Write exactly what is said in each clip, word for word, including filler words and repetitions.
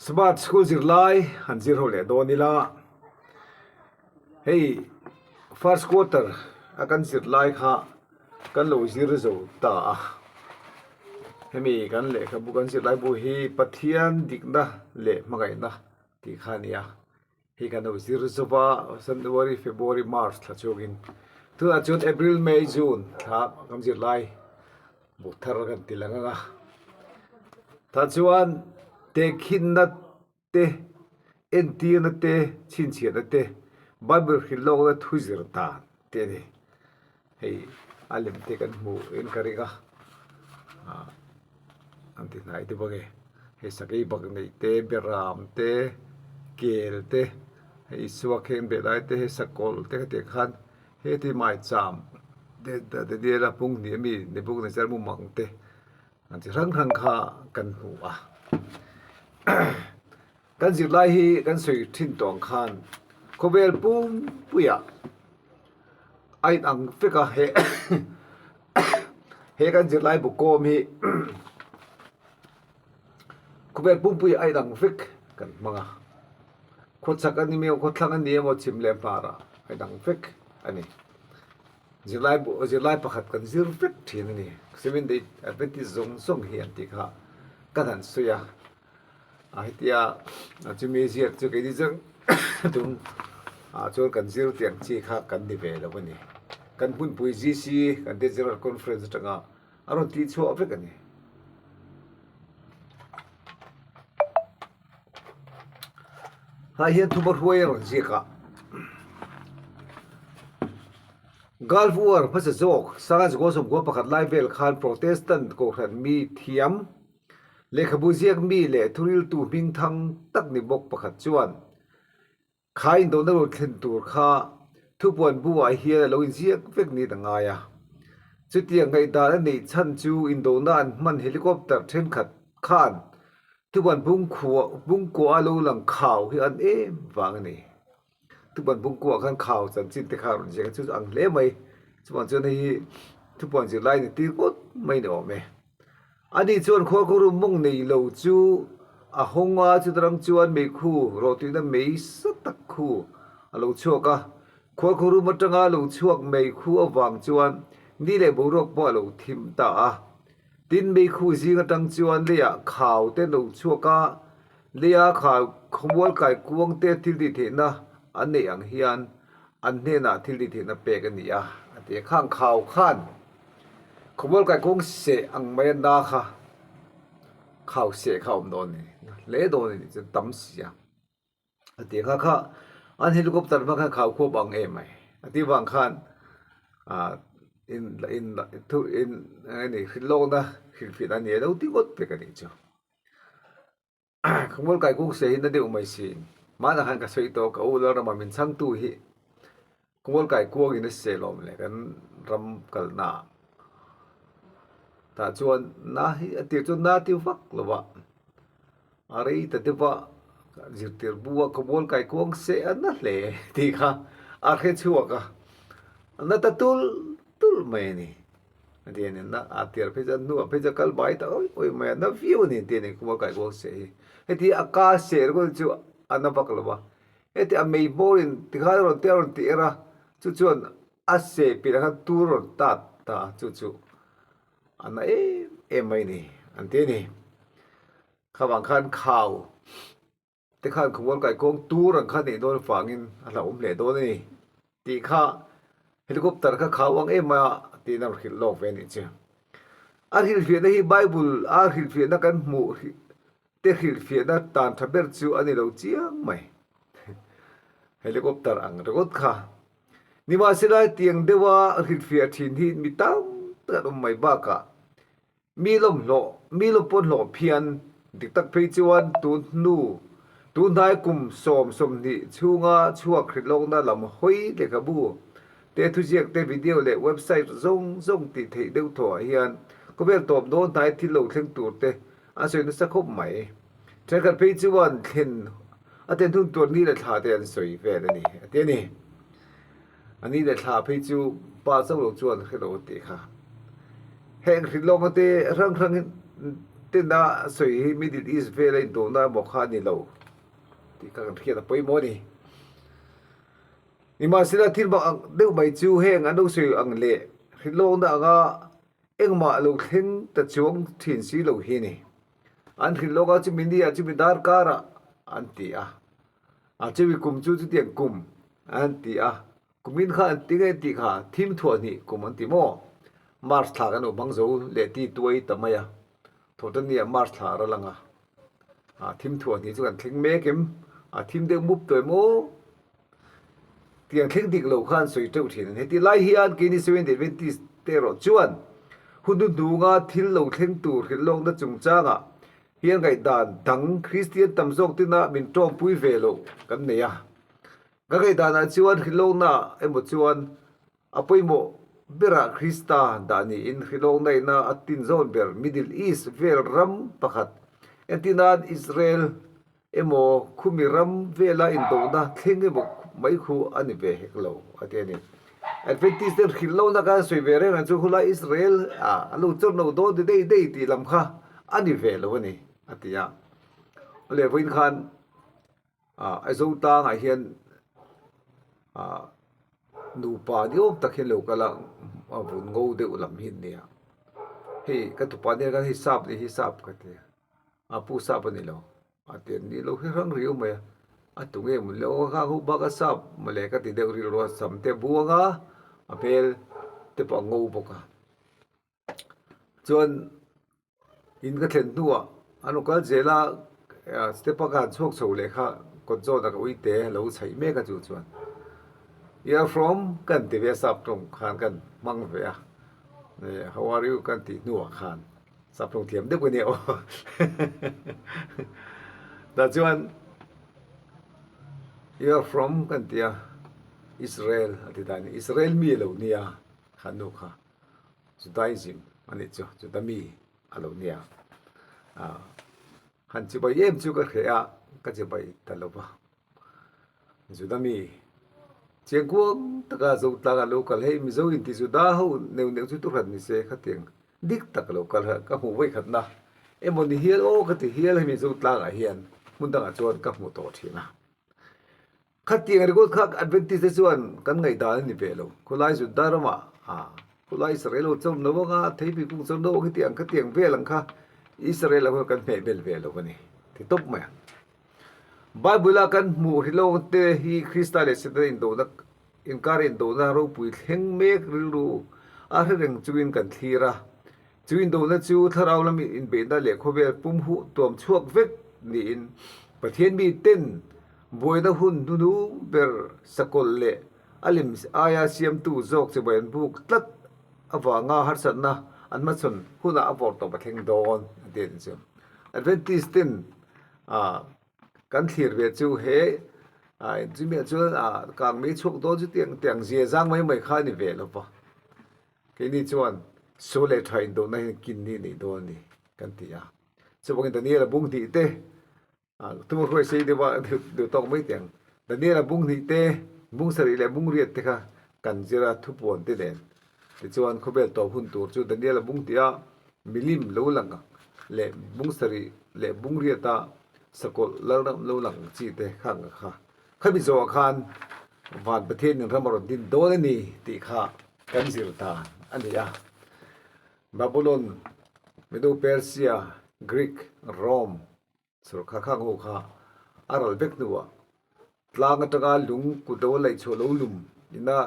Sabbath school zirlai, han zir ho leh dawn ila. Hei, first quarter a kan zirlai kha, kan lo zir zo ta a. Hemi kan lehkhabu kan zirlai bu hi Pathian dikna le hmangaina ti kha a nih a. Hi kan lo zir zo va, January, February, March thla chungin. Tuna chun April, May, June thla kan zirlai bu thar kan ti lang ang a. Tah chuan tehkhinna te, entirna te, chhinchhiahna te, Bible hrilhlawkna thu zir dan te a ni. Hei, a lem te kan hmu in ka ring a. A, an ti hnai te bawk e. Hei, sakei bak nei te, beram te, kel te, hei, Isua khen be lai te, hei, sakol te ka ti khan, hei, ti mai cham te, te, te, te, la pung ni mi, ni buk ni zer mu mang te. An ti hrang hrang kha kan hmu a. Kan zirlai hi kan sawi ṭhin tawng khan, khawvel pumpuia a inang vek a, he, he kan zirlai bu kawm hi khawvel pumpuia a inang vek kan hmang a. Khawchhak a ni maw, khawthlang a ni maw, chim leh hmar a inang vek a ni. Zirlai bu-, zirlai pakhat kan zir vek ṭhin a ni. Seventh Day Adventist zawng zawng hi an ti kha kan han sawi a. A, hitia, a, chu mi ziak chu keini zawng tum, a, chuan kan zir tih ang chi kha kan ni ve lo a ni. Kan hmunpui G C, kan General Conference aṭanga a rawn tih chhuah vek a ni. Hei hian thuhmahruai a rawn ziak a. Gulf War hmasa zawk, sanga zakua sawmkua pakhat lai vel khan Protestant kohhran mi thiam, lehkhabu ziak mi leh thuhriltu hmingthang tak ni bawk pakhat chuan, kha indona rawn thlen tur kha Thupuan buah hian a lo inziak vek niin a ngai a. Chutiang ngaihdan a neih chhan chu indona an hman helicopter ṭhenkhat khan Thupuan bung khua-, bung kuaha lo lang khau hi an em vang a ni. Thupuan bung kuaha khan khau chanchin te kha rawn ziak a, chu chu ang hle mai. Chuvang chuan hei hi Thupuan zirlai ni tir ngawt mai ni awm e. Ani chuan khuarkhaw rum mawng nei lo chu a hawng a, chuta ram chuan meikhu rawtuihna mei sa tak khu a lo chhuak a. Khuarkhaw rum aṭanga lo chhuak meikhu avang chuan ni leh boruak pawh a lo thim ta a. Tin, meikhu zing aṭang chuan leiah khau te an lo chhuak a, leia khau khawmual kaikuang te thil tih theihna an neih ang hian an hnenah thil tih theihna pek a ni a, a ti. Khang khau khan khawmual kaikuang seh ang mai a na kha, khau seh kha awm dawn a ni, hle dawn a ni chu tam si a. A ti kha kha, an helicopter hma khan khau khuap ang em mai. A ti vang khan, a, in, in, thu, in, a ni, hrilhlawkna, hrilhfiahna a ni lo ti ngawt pek a ni chu. Khawmual kaikuang seh hi na deuh mai si. Hmana khan ka sawi tawh, ka u Lalrama min chhangtu hi khawmual kaikuangin a seh lawm le kan ram kalna. Tah chuan na hi a tir chuan na ti vak lo va. A rei ta deuh va, zirtirbu a khawmual kaikuang seh a na hle ti kha a hre chhuak a. A na ta tul tul mai a ni. A ti a ni, na a tir phei chu, a hnu a phei chu kal bai ta awi awi mai a, na viau a ni ti a ni, khawmual kaikuang seh hi. Heti a ka seh rual chu a na vak lo va. Heti a mei bawrin ti kha a rawn ti, a rawn ti er a. Chu chuan a seh pil a khan tur rawn tat ta chu chu. A na em em mai ni, an ti a ni. Kha vang khan khau te khan khawmual kaikuang tur ang kha neih dawn vangin a hlauhawm hle dawn a ni. Tih kha helicopter kha khau ang em a, tiin a hrilh lawk ve a nih chu. A hrilhfiahna hi Bible a hrilhfiahna kan hmuh hri-, te hrilhfiahna tan ṭha ber chu a ni lo chiang mai. Helicopter ang ringawt kha. Nimahsela tiang deuha hrilhfiah ṭhin hi mi tam tak an awm mai bakah, mi lawm hlawh, mi lawm pawn hlawh phian, dik tak phei chuan tun hnu, tun hnai kum sawm, sawmhnih chhunga chhuak hrilhlawkna lam hawi lehkhabu te, thuziak te, video leh website zawng zawng tih theih deuh thawah hian khawvel tawp dawn hnai thil lo thleng tur te an sawi nasa khawp mai. Ṭhenkhat phei chuan thlen a thlen hun tur ni leh thla te an sawi vel a ni, a ti a ni. A ni leh thla phei chu pa chauh lo chuan hre lo tih kha. Heng hrilhlawkna te hrang hrang in, Tina sawi hi Middle East vela indona maw kha ni lo. Ti ka kan hriet a poimaw ni. Ni ma sila thil bak ang deuh mai chu heng an lo sawi ang le. Hrilawkna anga engmah lo thleng ta chuang thin si lo hi ni. An hrilawka chu mi nia chu mi darkara an ti a. A chu mi kum chu chu tiang kum an ti a. Kumin kha an ti nge ti kha, thim thua hnih kum an ti maw? March thla kan um hmang zo le ti tuai ta mai a. Thawta nia March thla ra lang a. A, thim thua hnih chu kan thleng mek em? A, thim deuh mup tuai maw? Tiang thleng dik lo khan sawi teuh thin. Heti lai hian keini Seventh Adventist te erawh chuan hun hnuhnunga thil lo thleng tur hrilhlawkna chungchanga hian ngaihdan dang Kristian tam zawk tina min ṭawmpui ve lo kan nei a. Ka ngaihdanah chuan hrilhlawkna emaw chuan a pawimawh bera Krista dah niin hrilhlawkna ina a tin zawn ber Middle East vel ram pakhat, entirnan Israel emaw khumi ram vela indona thleng emaw mai khu a ni ve hek lo a ti a ni. Adventist ten hrilhlawkna kan sawi ve reng ang chu khulai Israel a, a lo chawr no dawn ti dei dei tih lam kha a ni ve lo a ni a ti a. A le vawiin khan a, a zo tangah hian, a, nupa ni awm tak hian lo kal a, a vun ngo deuh lam hi nia. Hei, ka tupa nen kan hi sap ni hi sap ka ti a. A pu sap a ni lo. A ti ni lo hi hrang riau mai a. A tu nge mun le aw kha hu bak a sap ma le ka ti deuh rilru a sam te buang a. A hmel te pawh a ngo bawk a. Chuan in ka thlen hnuah an rawn kal zel a, a, step a kan chhuak chho leh kha kawt zawna ka ui te lo chhaih mek a chu chuan. "You are from?" kan ti ve a, sap ṭawng khan kan hmang ve a. Eh, "How are you?" kan tih hnuah khan sap ṭawng thiam deuh ka ni aw. Tah chuan, "You are from?" kan ti a, "Israel," a ti dan, "Israel mi lo nia," khan nu kha. Judaism a ni chu, Juda mi a lo nia. A, han chibai em chu ka hre a, ka chibai ta lo va. Juda mi chiang kuang taka zo tlanga lo kal hei Mizo inti Juda ho neu neu chu tu hrat ni se khatiang dik tak lo kal hra ka hmu vei khatna. Emaw ni hial aw ka ti hial hei Mizo tlangah hian hmun dangah chuan ka hmu tawh ṭhin a. Khatiang record kha Adventist te chuan kan ngaihdan a ni ve lo. Khulai Juda rama, a, khulai Israel ho chawr no anga, theipi kung chawr no ang tiang, khatiang vel ang kha Israel ho kan hmeh bel ve lo a ni. Ti tawp mai a. Bible-a kan hmuh hrilawk te hi Krista leh Setana indona, inkar indona ropui thleng mek rilru a hre reng chungin kan thlir a. Chu indona chu thlarau lam inbeihna leh khawvel pum huh tuam chhuak vek niin Pathian mi ten buaina hun hnuhnung ber sakawlh leh a lem aia siamtu zawk chibai an buk tlat avanga harsatna an hmachhawn hunah a vawrtawp a thleng dawn a ti a ni chu. Adventist ten, a, kan thlir ve chu he, a, chu mi chuan, a, kang mei chhuak dawn chu tiang, tiang zia zang mai mai kha ni ve lo va. Keini chuan saw leh ṭha indona hian kin ni nei dawn a ni kan ti a. Chuvangin Daniela bung hnih te, a, tumah hruai sei deuh a, deuh, deuh tawk mai tiang. Daniela bung hnih te, bung sarih leh bung riat te kha kan zir a, Thupuan te nen. Tichuan khawvel tawp hun tur chu Daniela bung hniha milim lo lang leh bung sarih leh bung riata sakawlh lalram lo lang chi te kha ang kha. Khami zawh khan van Pathianin ram a rawn din dawn a ni tih kha kan zir dan a ni a. Babylon, Medo Persia, Greek, Rome, sawrkar khang ho kha a ral vek hnuah tlang aṭanga lung kut lo a laih chhuah lo lum ina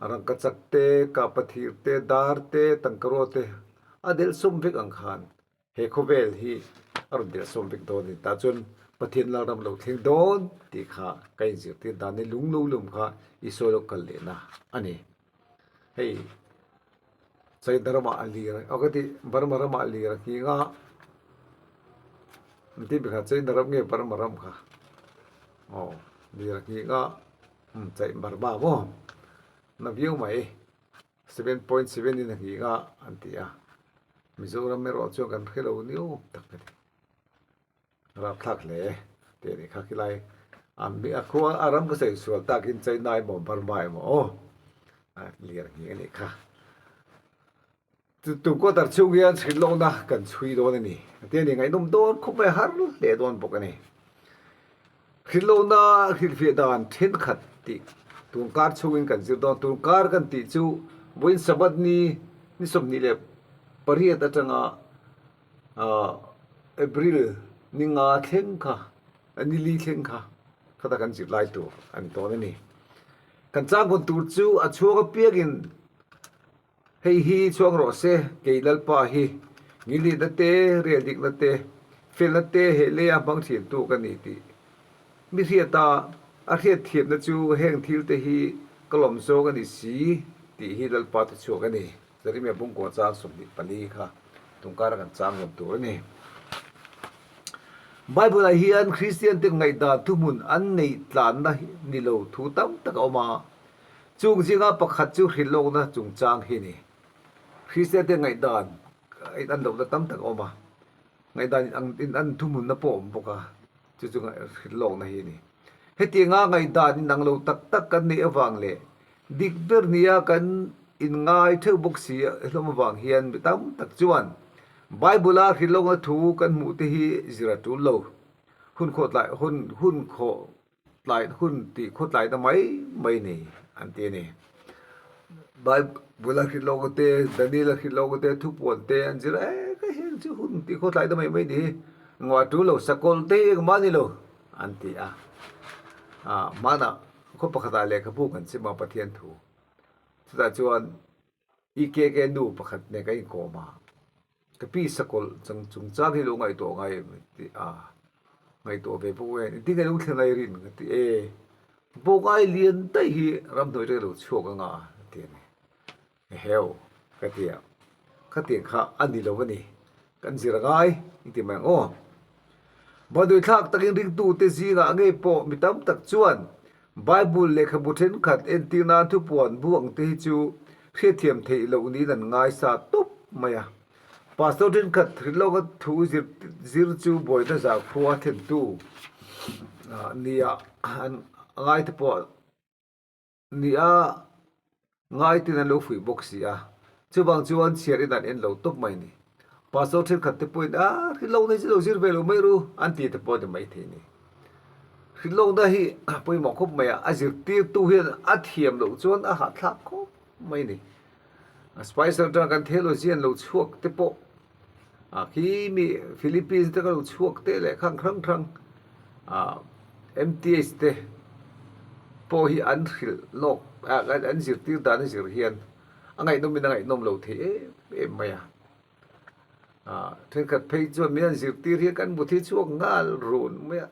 rangkachak te, kah pathir te, dar te, tangkaruat te a delh sawm vek ang khan he khawvel hi a rawn delh sawm vek dawn a ni. Tah chuan Pathian lalram lo thleng dawn tih kha ka inzirtir dan a ni. Lung lo lum kha Isua lo kal lehna a ni. Hei, China rama a lir, a ka ti, Burma rama a lir a nghing a. An ti mi kha China ram nge Burma ram kha? Aw, lir a nghing a. Hmm, Chai-, Burma maw? Na viau mai. Seven point seven in a nghing a, an ti a. Mizoram erawh chuan kan hre lo ni awm tak a ni. Rapthlak hle te ni kha khilai. A mi, a khua, a ram ka sawi sual takin China emaw, Burma emaw, aw. A lir nghing a ni kha. Ṭawngṭai chunga hian hrilhlohna kan chhui dawn a ni. Tiang ni ngaihnawm dawn khawp mai, har hle dawn bawk a ni. Hrilhlohna hrilhfiah dan ṭhenkhat tih ṭawngṭai chungin kan zir dawn. Ṭawngṭai kan tih chu vawiin Sabbath ni, ni sawmhnih leh pariat aṭanga, a, April ni nga thleng kha, a, ni li thleng kha, khata kan zir lai tur a ni dawn a ni. Kan chang hun tur chu a chhuak apiangin, hei hi chuang rawh se, kei Lalpa hi ngilneina te, rel dikna te, felna te he leia hmang ṭhintu ka ni tih mi hriata, a hriatthiamna chu heng thil te hi ka lawm zawng a ni si tih hi Lalpa thu chhuak a ni. Jeremia bung kua chang sawmhnih pali kha ṭawngṭai kan chang ngam tur a ni. Bible-ah hian Kristian te ngaihdan thuhmun an nei tlanna ni lo thu tam tak a awm a. Chung zinga pakhat chu hrilhlohna chungchang hi ni. Kristian te ngaihdan in an lohna tam tak a awm a. Ngaihdan in an, in an thuhmunna pawh awm bawk a. Chu chu ngai-, hrilhlohna hi ni. Hetianga ngaihdan in ang lo tak tak kan neih avang leh dik ber nia kan inngai theuh bawk si a hlawm avang hian mi tam tak chuan Bible-a hrilhlohna thu kan hmuh te hi zir a ṭul lo. Hun khawtlai, hun, hun khaw tlai, hun tih khawtlaina mai mai ni an ti a ni. Bible-a hrilhlohna te, Daniel-a hrilhlohna te, Thupuan te an zir a, e, ka heng chu hun tih khawtlaina mai mai ni hi. Ngawt a ṭul lo, sakol te engmah ni lo an ti a. A, hmana khaw pakhatah lehkhabu kan sim a, Pathian thu. Chutah chuan E K K nu pakhat nen ka inkawm a. Ka pi sakol chang chungchang hi lo ngaihtuah ngai em ti a. Ngaihtuah ve bawk em. Ti nge lo thlen lai rin ka ti e. Bawk ai lian dai hi ramhnuai te lo chhuak anga ti a ni. He heu ka ti a. Ka ti kha a ni lo a ni. Kan zir a ngai, i ti mai ang aw. Vanduaithlak takin ringtute zingah ngei pawh mi tam tak chuan Bible lehkhabu ṭhenkhat entir nan Thupuan bu ang te hi chu hriatthiam theih loh niin an ngaisa tawp mai a. Pastor ṭhenkhat hrilhlohna thu zir, zir chu buaina zak phuah thlentu, ah, nia an ngai te pawh nia ngai tin an lo fuih bawk si a. Chuvang chuan chhiar in an en lo tawp mai ni. Pastor ṭhenkhat te pawhin, a, hrilhlohna hi lo zir ve lo mai ru, an ti te pawh ni mai thei ni. Hrilhlohna hi pawimawh khawp mai a, a zirtirtu hian a thiam loh chuan a hahthlak khawp mai ni. A Spicer aṭanga kan theology an lo chhuak te pawh, a, khi mi Philippines te ka lo chhuak te leh khang hrang hrang, a, M T H te pawh hi an hrilh nawk, a, an, an zirtir dan a zir hian a ngaihnawmin a ngaihnawm lo thei em em mai a. A, ṭhenkhat phei chuan mi an zirtir hi kan mut hi chhuak nghal run mai a.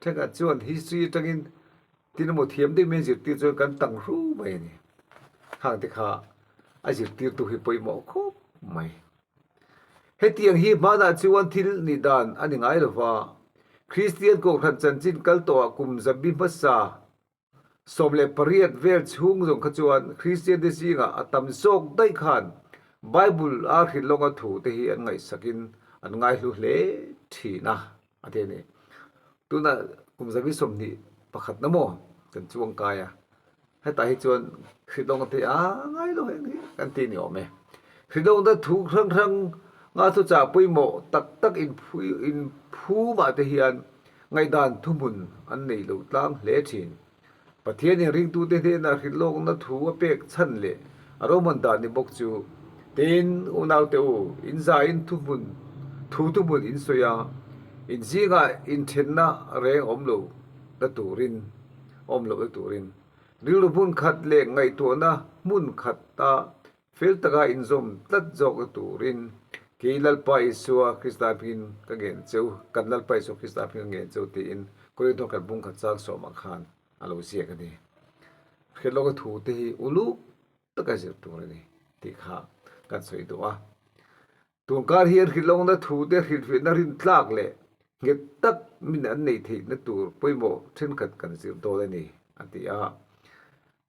Ṭhenkhat chuan history aṭangin tin a mut thiam deuh mi an zirtir chuan kan tang hru mai a ni. Khang te kha a zirtirtu hi pawimawh khawp mai. Hetiang hi hmana chuan thil nih dan a ni ngai lo va. Kristian Kohhran chanchin kal tawha kum zabi hmasa sawm leh pariat vel chhung zawng kha chuan Kristian te zingah a tam zawk daih khan Bible-a hrilhlohna thu te hi an ngaihsakin an ngaihlu hle ṭhin a, a ti a ni. Tuna kum zabi sawmhnih pakhatna maw kan chuang kai a. Hetah hi chuan hrilhlohna te a ngai lo heng hi kan ti ni awm e. Hrilhlohna thu hrang hrang nga thuchah pawimawh tak tak in phu-, in phumah te hian ngaihdan thuhmun an nei lo tlang hle ṭhin. Pathianin ringtute hnena hrilhlohna thu a pek chhan leh a roman dan ni bawk chu. Tin, unaute u, in zain thuhmun, thu thuhmun in sawi a, in zingah inṭhenna reng awm lo na turin, awm lo na turin, rilru hmun khat leh ngaihtuahna hmun khata fel taka inzawm tlat zawk na turin, kei Lalpa Isua Krista hmingin ka ngen cheu, kan Lalpa Isua Krista hmingin ka ngen cheu, tiin Korinth khat bung khat chang sawmah khan a lo ziak a ni. Hrilhlohna thu te hi uluk taka zir tur a ni tih kha kan sawi duh a. Tun kar hian hrilhlohna thu te hrilhfiahna rintlak leh nghet tak min an nei theihna tur pawimawh ṭhenkhat kan zir dawn a ni, a ti a.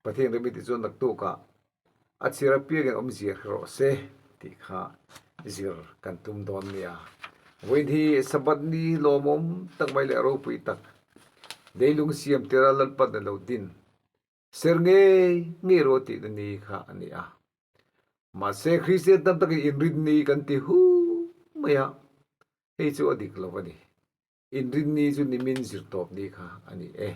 Pathian remi ti chuan naktukah a chhiar apiangin awmzia rawh se tih kha zir kan tum dawn nia. Vawiin hi Sabbath ni lawmawm tak mai leh ropui tak, leilung siam tira Lalpan a lo din, ser ngei ngei rawh tihna ni kha a ni a. Mahse, Kristian tam takin Inrinni kan ti hu mai a. Hei chu a dik lo a nih. Inrinni chu nimin zirtawp ni kha a ni e.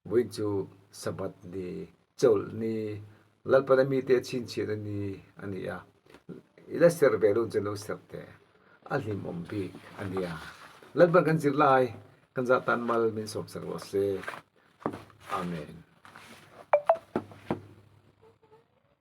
Vawiin chu Sabbath ni, Chawlhni, Lalpan a mite a chhinchhiahna ni a ni a. I la ser ve lun chen lo ser te. A hlim awm bik a ni a. Lalpan kan zir lai, kan zat tan mal min sawm ser raw se. Amen.